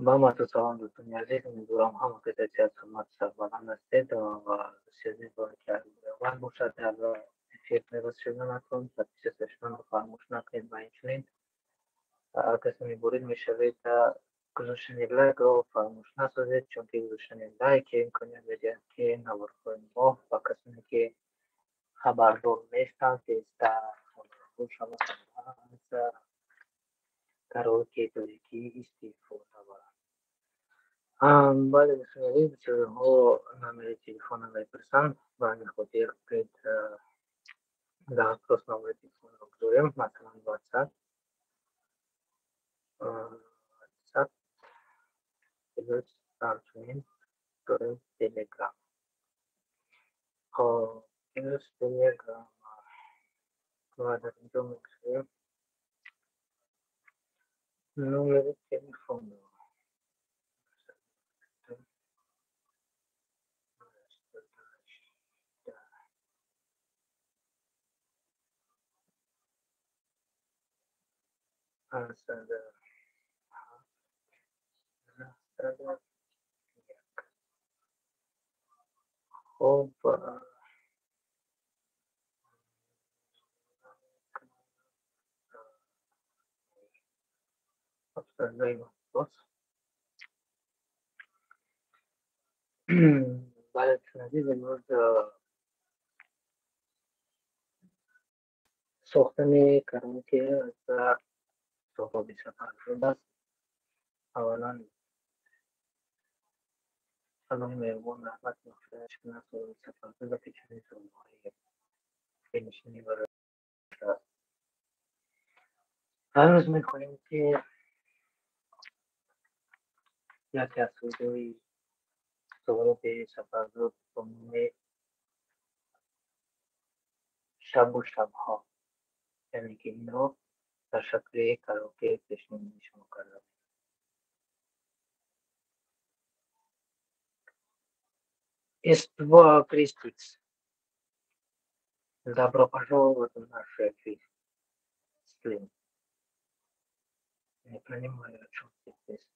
Ба ҳаматон салом, дӯстони азиз. Умедворам ҳама касе сиҳат, саломат, сарбаланд ҳастед ва дӯсти азиз, боре ки аввал бошад дар эфир пайваст шуданатон, подписаться шуданро фаромӯш накунед ва инчунин касоне ворид мешавед, гузоштани лайкро фаромӯш насозед, чунки гузоштани лайк имконият медиҳад, ки наворҳои мо ба касоне ки хабардор нестанд, тезтар хабардор шаванд ва аз караоке тоҷикӣ истифода баранд. Бале, дӯстони азиз, бисёриҳо номери телефонро мепурсанд. Ба ҳамин хотир биёед, дар просто номери телефонро гузорем, масалан, WhatsApp плюс ҳамчунин дорем Telegram. Хоб, плюс Telegram ва дар инҷо мегузорем номери телефонро. 507, 901. Хоб, обсуждаем вопрос. Бале, дӯстони азиз, имрӯз сохтани караоке аз Соҳроби Сафарзод аст. Аввалан, Аллоҳи меҳрубон раҳмат мағфиратш кунад Соҳроби Сафарзода, ки чунин сурудҳои дилнишинӣ барои доштааст. Ва имрӯз мехоҳем, ки яке аз сурудҳои Соҳроби Сафарзод бо номи «Шабу шабҳо», яъне ки инро дар шакли караоке пешниҳоди шумо кардам. S2 Крестикс. Добро пожаловать в наш эфир. Стрим. Не понимаю, о чем здесь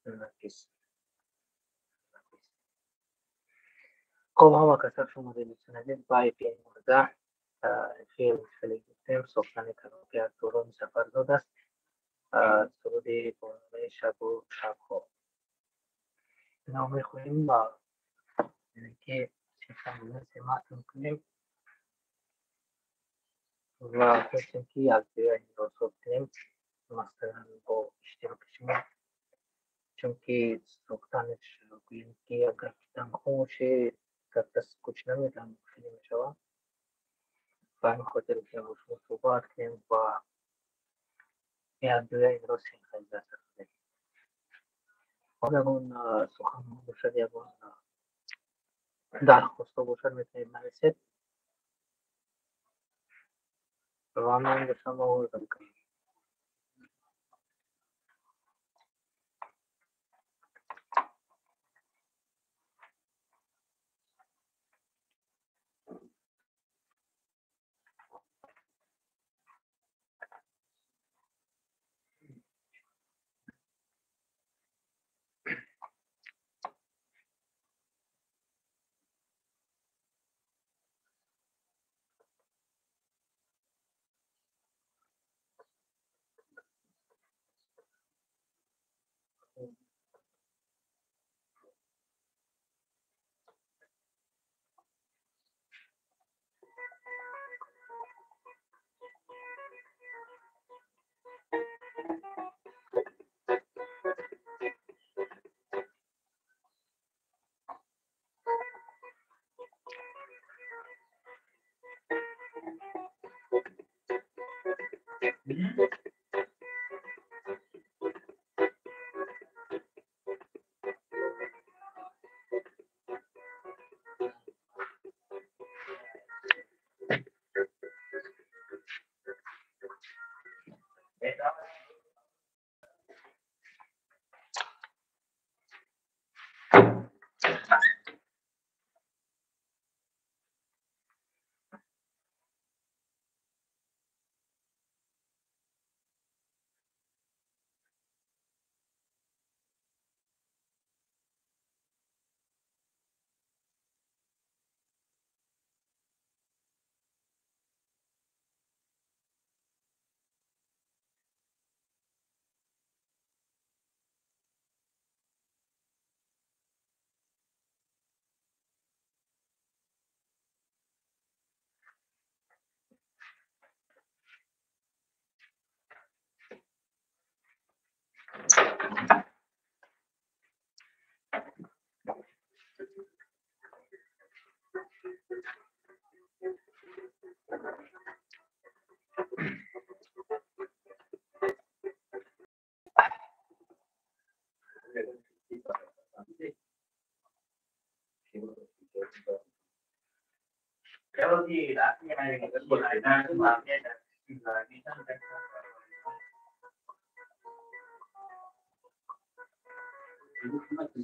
написано. Хоб, ҳама каса шумо, дӯстони азиз, ба эфири имрӯза. Эфир хеле гуфтем, сохтани караоке аз Соҳроби Сафарзод аст. Суруди бо номи «Шабу шабҳо». Ино мехоҳем, яъне ки матн кунем ва хостем, ки якҷоя инро соз кунем, масалан, бо иштироки шумо, чунки сохтанаш, гӯем ки агар танҳо бошед, как-то скучно хеле мешавад. Ба ҳамин хотир бо шумо суҳбат кунем ва якҷоя инро синхронизатсия кунем. Хоб, ягон суханҳо бошад, ягон дархостҳо бошад, метавонед нависед ва ман ба шумо оғоз мекунам.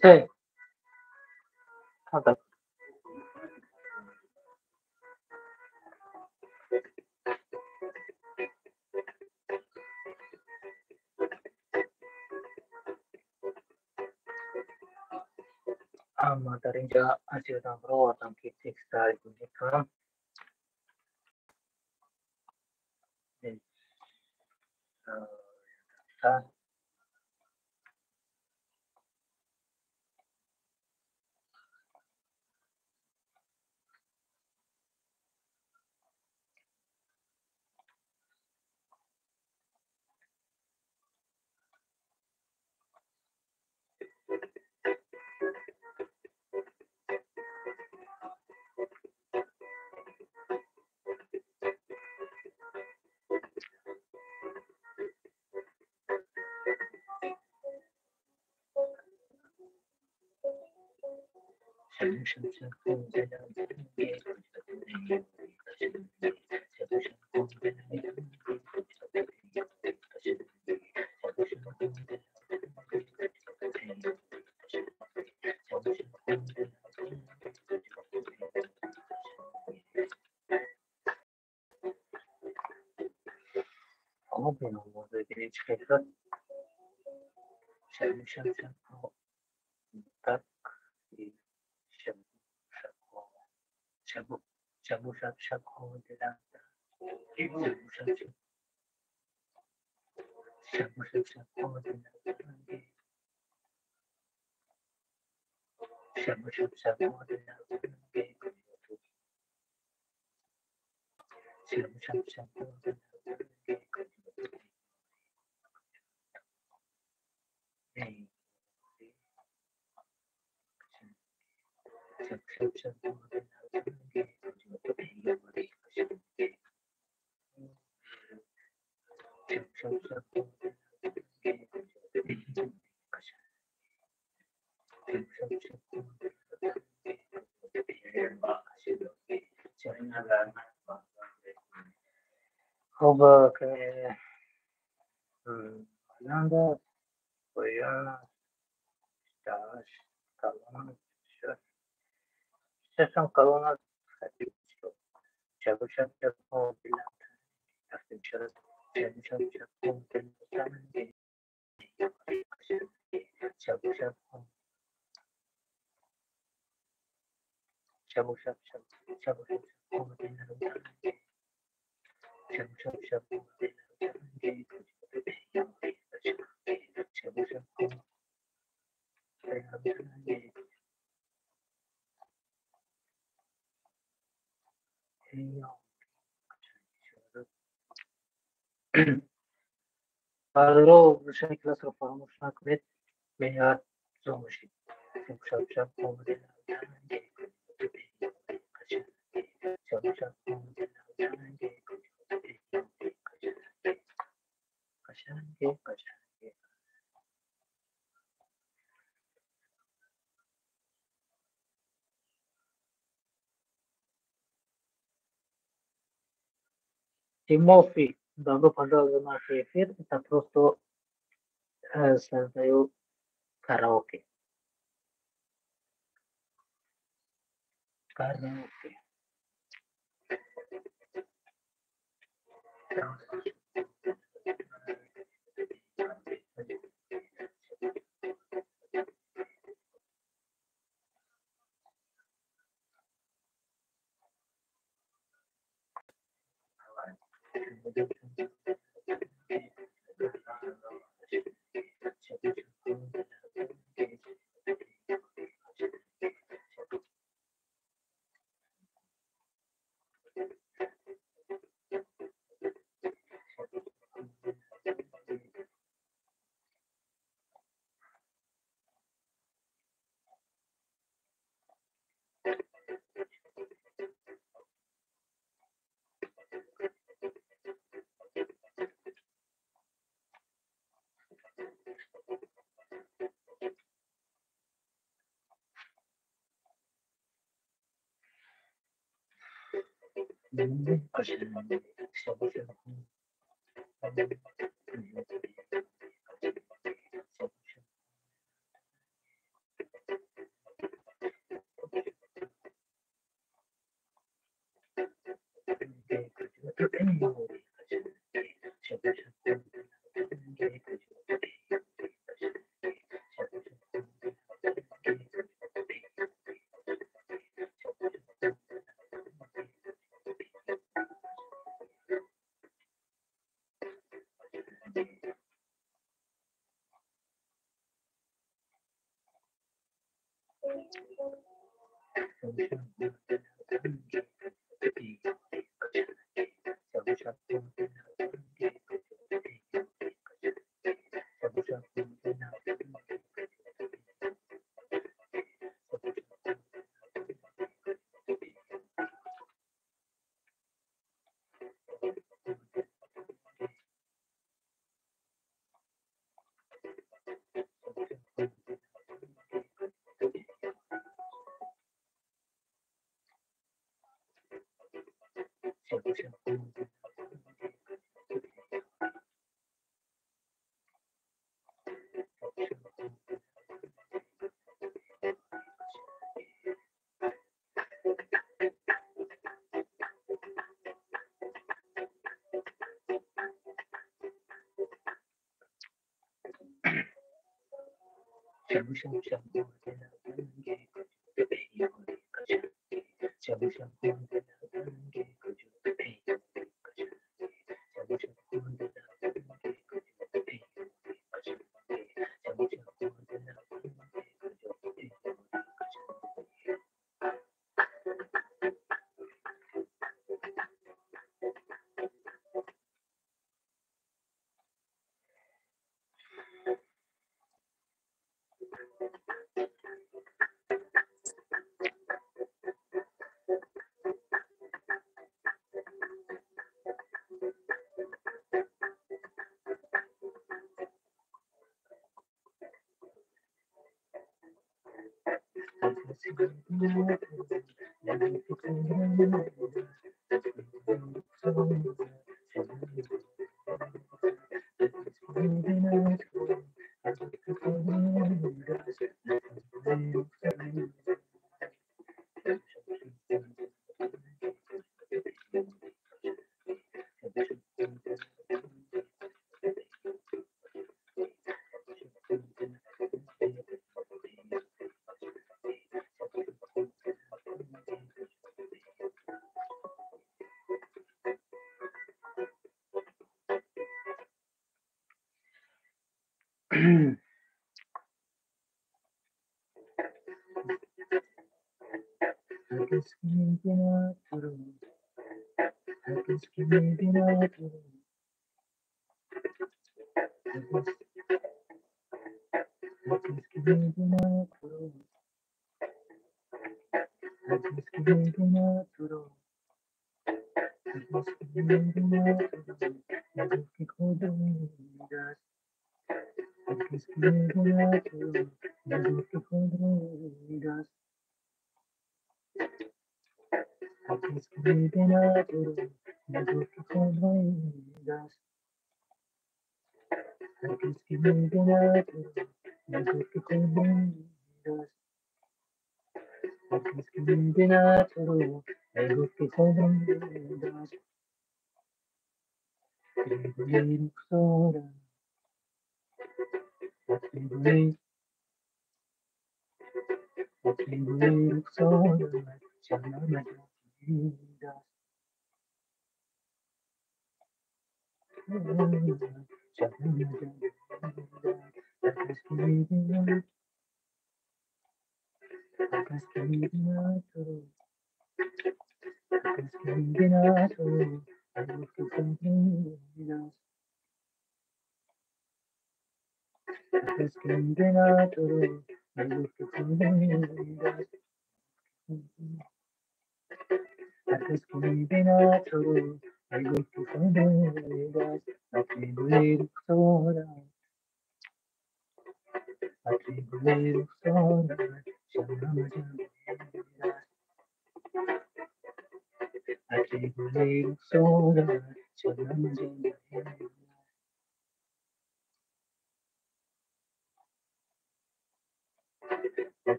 Се. Так. Амма дар инҷа аз ёдам ровардам, ки текст таъриф мекунам. Хуб, Бародаро, гӯшаи классро фаромӯш накунед, бениҳоят зуд мешид. Тимофей, добро пожаловать в наш эфир. Это просто создаю караоке. Караоке.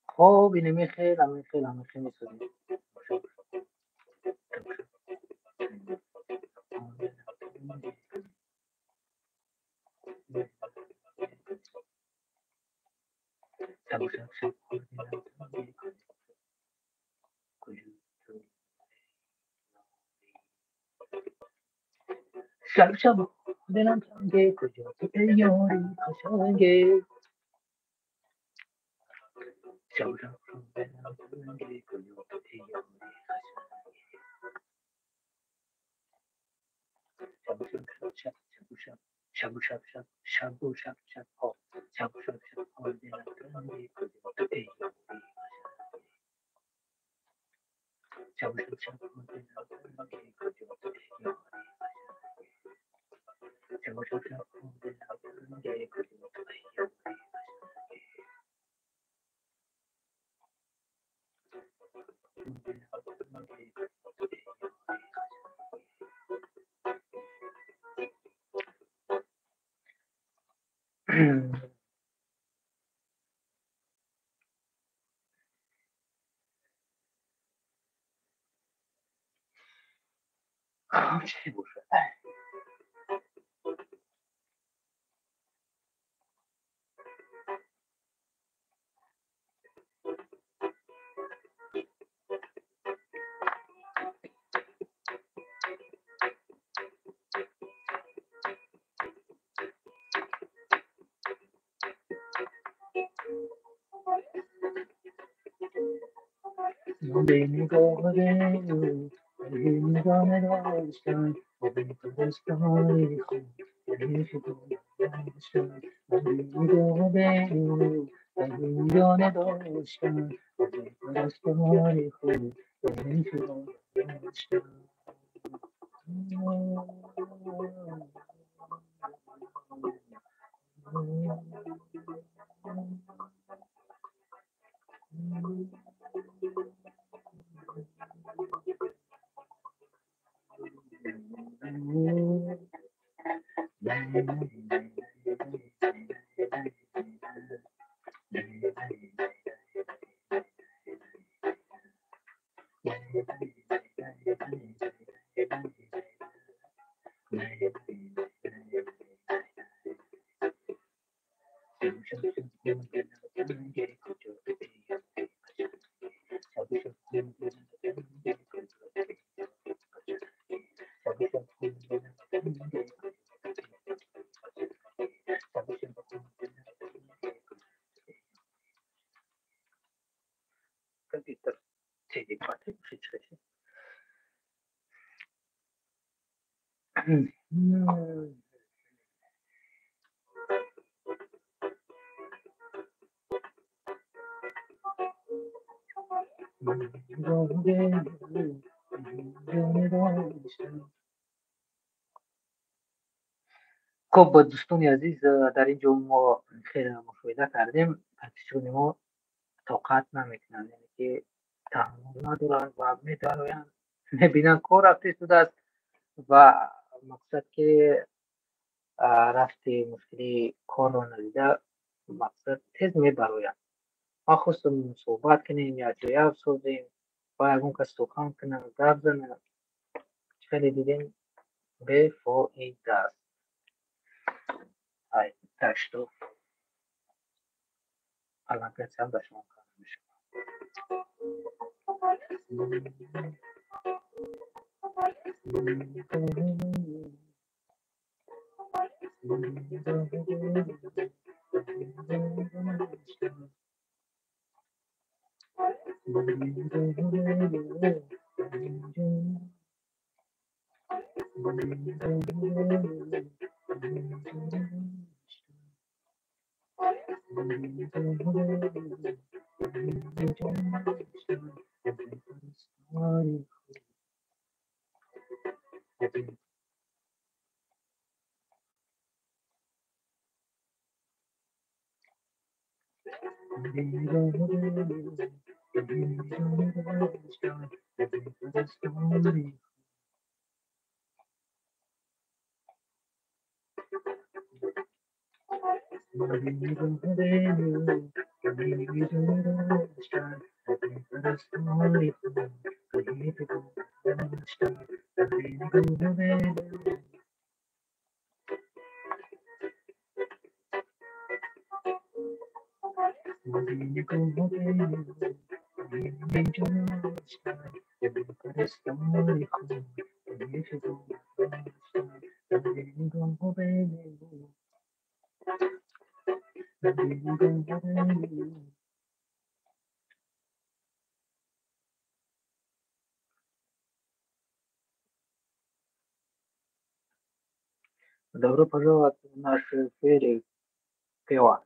Хоб, инами хел, ами хел, ами хел месозем. شب شب دلم تنگه، کجا تو ای یاری قشنگه؟ شب شب دلم تنگه، کجا تو ای یاری قشنگه؟ Чӣ бошад? Компьютер CD4 6. Хуб, дӯстони азиз, дар ин ҷо мо хеле мушоҳида кардем, подписчикони мо тоқат намекунанд, яъне ки таҳаммул надоранд ва медароянд, мебинанд кор рафта истодааст ва мақсад ки рафти мушкили корро надида, мақсад тез мебароянд. Ман хостам суҳбат кунем, якҷоя созем ва ягон кас сухан кунад, гап занад. Хеле дидем бефоида аст. Ай, так что аллакай сам ба шумо карда мешавад. Добро пожаловать в наш эфир, Кева.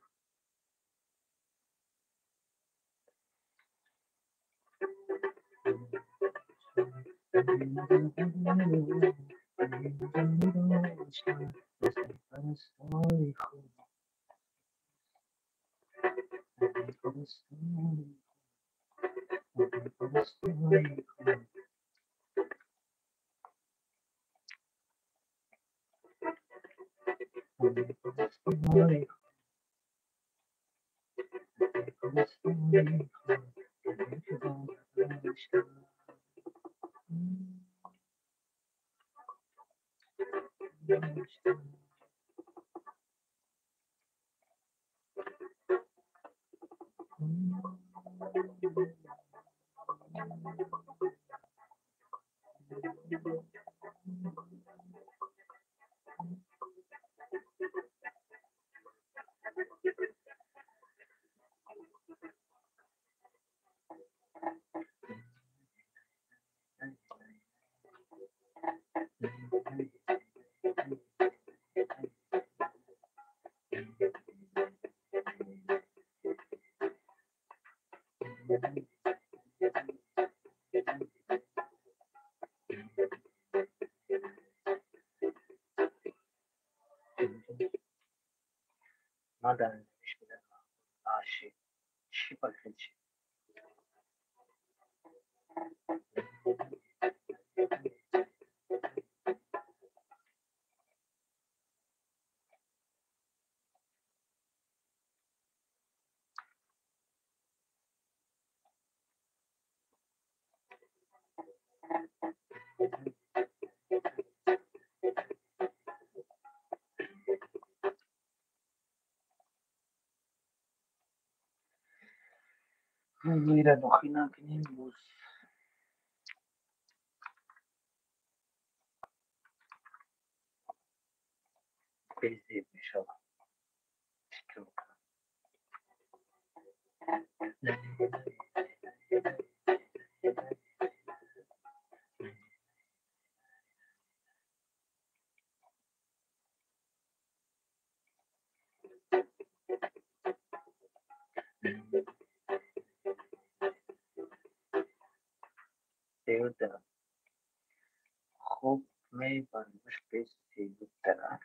Ира дохил накунем, боз безеб мешавад. Фикр мекунам. Сеюдара. Хуб, мебармаш бе сеюдара.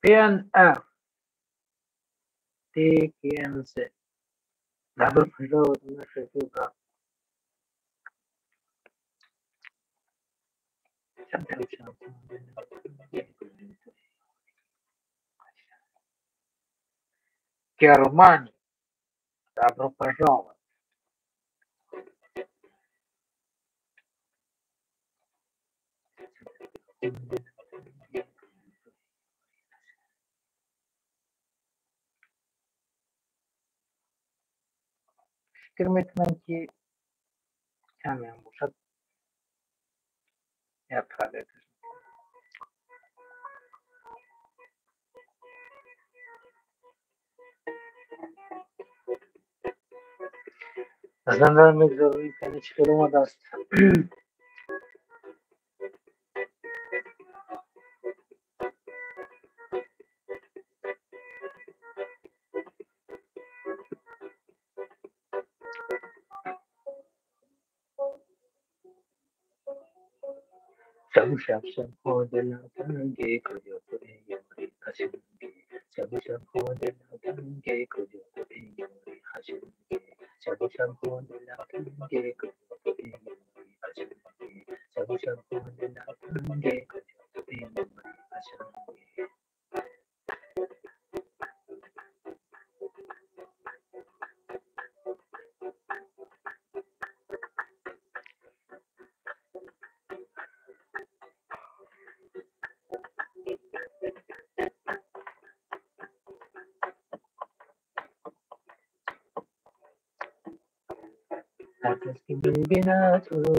PNF TKMZ W Германия. Добро пожаловать. Фикр мекунам, ки камеам бошад, як проверка. Аз назар мегузарем, кани чӣ хел омадааст. Шабу шаб шабҳо дилам танге, куҷо ту эй ёри қашанге? Шабу шабҳо дилам танге, куҷо ту эй ёри қашанге? Шабу шабҳо дилам танге, куҷо ту эй ёри қашанге? Шабу шабҳо дилам танге, куҷо ту эй ёри қашанге? Ҳар кас ки мебинад туро,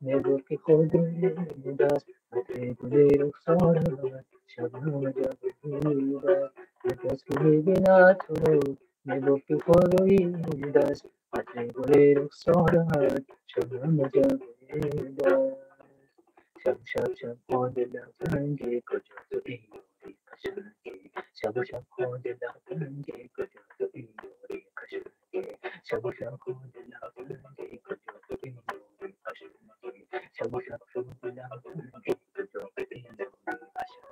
мегӯяд, ки худ рӯидааст. Атри гули рухсорат шабнам ҷабридааст. Ҳар кас ки мебинад туро, мегӯяд, ки худ рӯидааст. Атри гули рухсорат шабнам ҷабридааст. Шабу шаб шабҳо дилам танге, куҷо ту эй ёри қашанге? Шабу шабҳо дилам танге, куҷо ту эй ёри қашанге? Шабу шабҳо дилам танге, куҷо ту эй ёри қашанге? Шабу шабҳо дилам танге, куҷо ту эй ёри қашанге?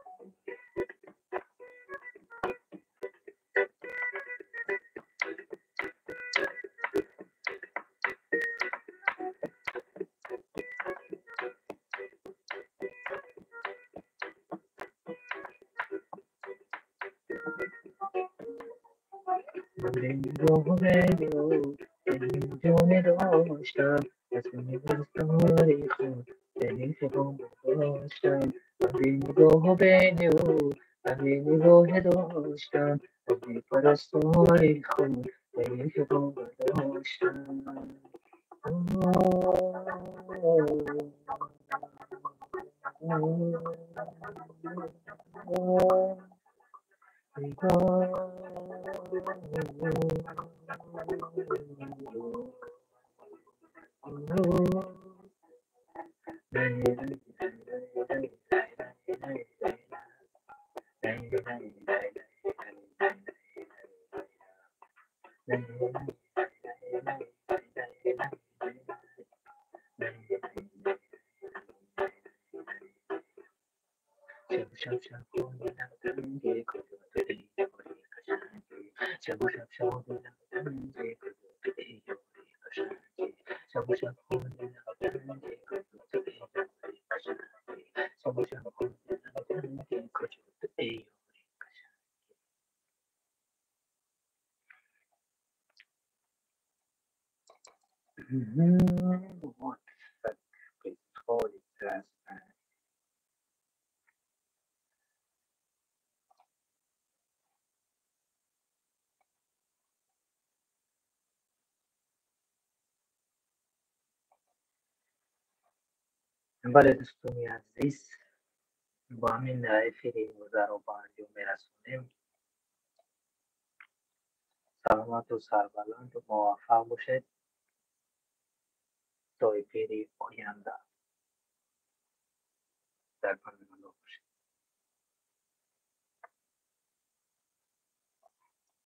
Ман бенигоҳу бени ӯ дили ҷоне доштам, дастони дастори худ дили фиғон бардоштам. Ман бенигоҳу бени ӯ ҳамин нигоҳе доштам, аз бепарастори худ дили фиғон бардоштам. Шаб шаб шаб дилам танге, куҷо ту эй ёри қашанге? Шабу шаб шаб дилам танге, куҷо ту эй ёри қашанге? Шабу шаб дилам танге, куҷо ту эй ёри қашанге? Шабу шаб дилам танге, куҷо ту эй ёри қашанге? Вот так происходит. Бале, дӯстони азиз, бо ҳамин эфири имрӯзаро ба анҷом мерасонем. Саломату сарбаланду муваффақ бошед то эфири оянда. Дар паноҳи Аллоҳ бошед.